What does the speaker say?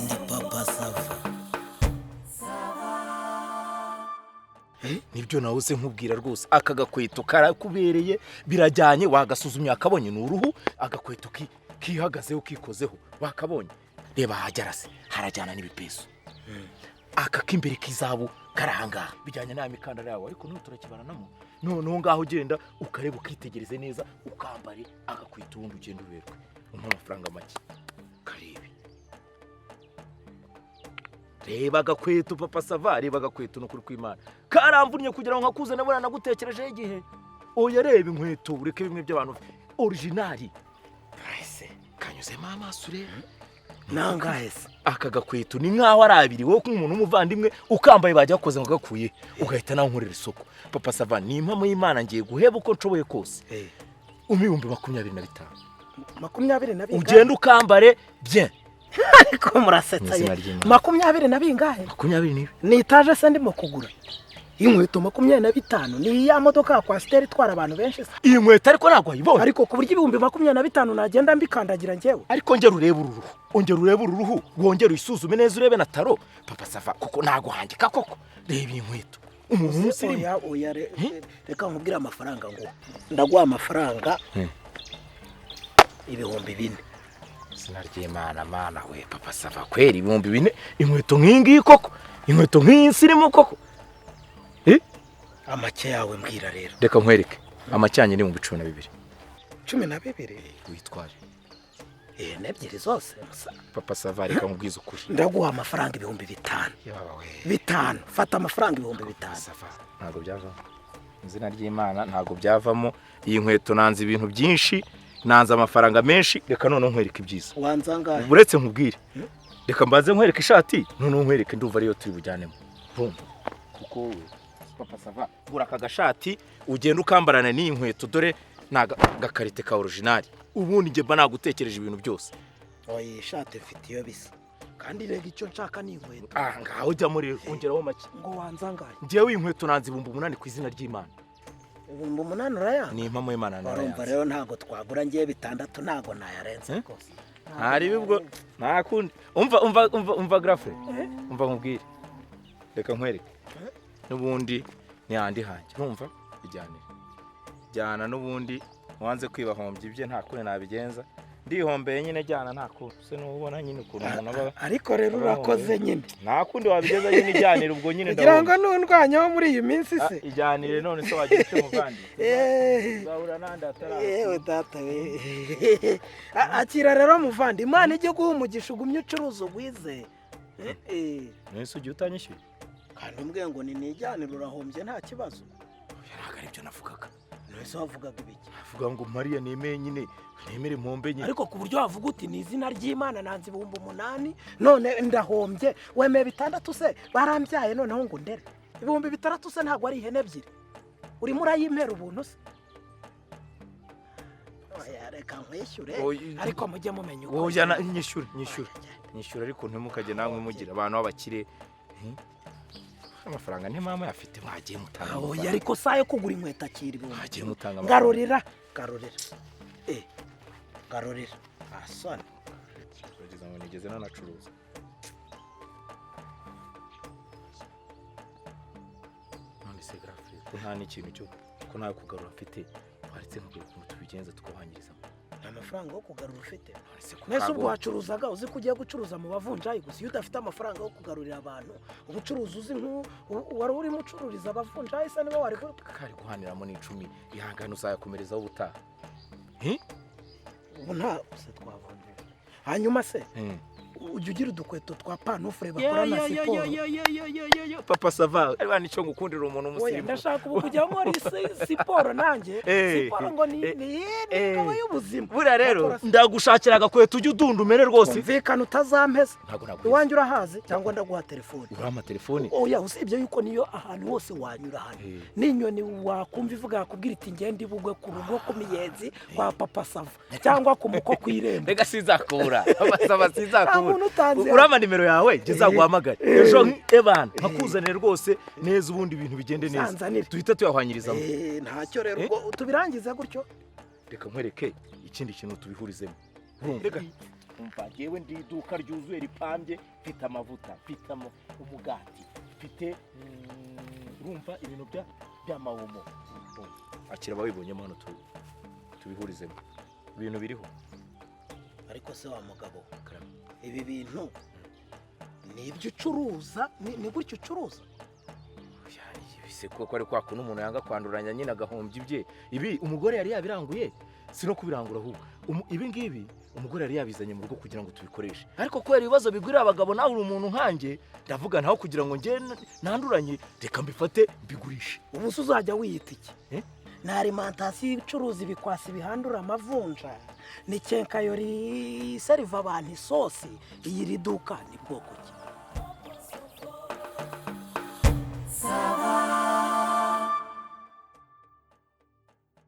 Ndi Papa Sava. Nibyo nawe se nkubwira rwose, aka gakweto karakubereye, birajyanye. Wagasuzumye, akabonye ni uruhu, agakweto kihagazeho, kikozeho, wakabonye. Reba ahagera se harajyana n'ibipesu. Aka k'imbere k'izabu kari ahangaha bijyanye n'aya mikandara yawe, ariko n'ubu turakibananamo. Noneho ngaho ugenda ukareba, ukitegereze neza, ukambare agakweto, ubundi ugenda uberwe. Umpa amafaranga make, karebe. Reba agakweto, Papa Sava, reba agakweto. Ni ukuri kw'Imana karamvunnye kugira ngo nkakuzane, buriya nagutekerejeho igihe. Oya, reba inkweto, ureke bimwe by'abantu, original. Ese kanyuzemo amaso urebe. Nangahe se? Aka gakweto ni nk'aho ari abiri. Wowe nk'umuntu w'umuvandimwe ukambaye, bajya bakoze ngo gakuye, ugahita nawe nkorera isoko. Papa Sava, ni impamo y'Imana, ngiye guheba uko nshoboye kose. Umpa 25,000. Makumyabiri na bingahe? Ugende ukambare bien. Ariko murasetsa. Mu izina Ye. ry'Imana. Makumyabiri na bingahe? Makumyabiri n'ibi. Ni etaje se ndimo kugura inkweto 25? Ni ya modoka ya coaster itwara abantu benshi se? Iyi nkweto ariko ntabwo wayibonye. Ariko ku buryo 25,000 nagenda mbikandagira njyewe? Ariko ngera urebe uru ruhu, ongera urebe uru ruhu, wongere uyisuzume neza, urebe na taro, Papa Sava, kuko ntabwo hangika koko. Reba iyi nkweto, umuntu w'umusirimu. Oya, oya, reka nkubwire amafaranga ngo ndaguha amafaranga 4000. Izina ry'Imana, Mana we! Papa Sava, kweri 4000 inkweto nk'iyi ngiyi koko? Inkweto nk'iyi nsirimu koko? Eh? Amake yawe mbwira rero. Reka nkwereke, amacyanye ni 12,000. 12? Witware. Eh, n'ebyiri zose musa. Papa Sava, reka nkubwize ukuri. Ndaguha amafaranga 5000. Yaba we! Bitanu, fata amafaranga 5000. Sava, ntabwo byavamo, izina ry'Imana ntabwo byavamo. Iyi nkweto nanze ibintu byinshi, nanze amafaranga menshi. Reka noneho nkwereke ibyiza. Wanze angahe? Uretse nkubwire, reka mbanze nkwereke ishati, noneho nkwereke, ndumva ariyo turi bujyanemo. Urumva kuko wowe, Papa Sava, gura aka gashati ugenda ukambarana n'iyi nkweto. Dore ni agakarite ka original. Ubundi njye mba nagutekereje ibintu byose. Oya, iyi shati mfite iyo bisa, kandi rega icyo nshaka ni inkweto. Ah, ngaho ujyamo rero, ongeraho make. Ngo wanze angahe? Njyewe iyi nkweto nanze 8000 ku izina ry'Imana. 8000 urayanga? Ni impamo y'Imana. Urumva. Narayanze. Rero ntabwo twagura, ngiye bitandatu, ntabwo nayarenze Eh? rwose. Ntari ubwo, nta kundi. Umva, umva, umva, umva grafe, umva nkubwire, reka nkwereke. N'ubundi ni handi hanjye, urumva, ijyanire, jyana. N'ubundi wanze kwibahombya ibye, nta kundi nabigenza, ndihombeye nyine. Jyana, nta kundi se n'ubona nyine ukuntu umuntu aba Ariko rero urakoze nyine. Nta kundi wabigenza nyine, ijyanire ubwo nyine. Kugira ngo Ndabona. nundwanyeho muri iyi minsi Ah, se. Ijyanire. None se wagira icyo, muvandi? Eh. Uzahura n'andi atari. Yewe data we! Akira rero muvandi, Imana ijye guha umugisha, ugumye ucuruza ugwize. Eh, eh. None se ugiye utanyishyuye? Kandi umbwiye ngo ninijyanire urahombye, nta kibazo. Ntabwo aribyo navugaga. None se wavugaga ibiki? Avuga ngo Mariya nemeye nyine, nemere mpombe nyine. Ariko ku buryo wavuga uti ni izina ry'Imana nanze 8000, none ndahombye, wemeye bitandatu se? Barambyaye noneho ngo ndere? 6000 se ntabwo ari ihene ebyiri? Urimo urayimpera ubuntu se? Oya, reka nkwishyure. Oya. Ariko mujye mumenya uko. Oya, nyishyure, nyishyure, nyishyure, ariko ntimukajye namwe mugira abantu b'abakire. Amafaranga ni mama yafite, mwagiye mutanga Oya. amafaranga. Ariko saa yo kugura inkweto, akira ibihumbi. Mwagiye mutanga amafaranga. Ngarurira, ngarurira, eh, ngarurira asoni. Uragize ngo nigeze nanacuruza. None se grafe, ko nta n'ikintu cyo ko nta kugarura mfite, waretse nkagura ukuntu tubigenza tukawangiriza? Nta mafaranga yo kugarura ufite? None se ko Nese ubwo kagombye? wacuruzaga uzi ko ugiye gucuruza mu bavunjayi gusa? Iyo udafite amafaranga yo kugarurira abantu, ubucuruzi uzi wari urimo ucururiza abavunjayi se nibo wari Kari guhaniramo n'icumi, ihangane, uzayakomerezaho ubutaha. Ubu nta se twavunjije. Hanyuma se ujya ugira udukweto twa panufure bakora na siporo? Papa Sava, ariba nicyo ngukundira, umuntu Oya, w'umusirimu. ndashaka ubu kujya nkora siporo nanjye. Eh, Siporo ngo ni eh, ni eh. ingabo y'ubuzima. Buriya rero Ndakora siporo. ndagushakira agakweto ujye udunda umere rwose. Kumvikana utazampeza. Ntabwo naguheza. Iwanjye urahazi cyangwa ndaguha telefone? Urampa telefone? Oya, usibye yuko niyo ahantu hose wanyura hano, Eh. n'inyoni wakumva ivuga yakubwira iti ngende ibugwe ku rugo ku miyenzi kwa Papa Sava cyangwa ku muko ku irembo. Reka sinzakubura, Papa Sava, Nta sinzakubura. muntu utanzi. Urama nimero yawe, njye nzaguhamagare ejo ebana nkakuzanire rwose neza, ubundi ibintu bigende neza. Uzanzanire. Duhita tuyahwanyirizamo. Eh, ntacyo rero. Eh? Ubwo tubirangize gutyo. Reka nkwereke ikindi kintu tubihurizemo. Urumva? Rega. Umva, yewe ndi iduka ryuzuye ripambye, mfite amavuta, mfite umugati, mfite urumva ibintu by'amawomo. Akira ababibonyemo hano tubihurizemo ibintu biriho. Ariko se wa mugabo, Karame. ibi bintu ni ibyo ucuruza? Ni gutyo ucuruza? Se kuko ari kwa kuntu umuntu yanga kwanduranya nyine agahombya ibye. Ibi umugore yari yabiranguye, si no kubirangura ahubwo. Ibi ngibi umugore yari yabizanye mu rugo kugira ngo tubikoreshe, ariko kubera ibibazo bigwirira abagabo, nawe uri umuntu nkanjye, ndavuga naho kugira ngo njye nanduranye, reka mbifate mbigurishe. Ubu se uzajya wiyita iki? Eh? Ni alimentation icuruza ibikwasi bihandura amavunja? Ni quincaillerie iseriva abantu isosi? Iyi iri duka ni bwoko ki?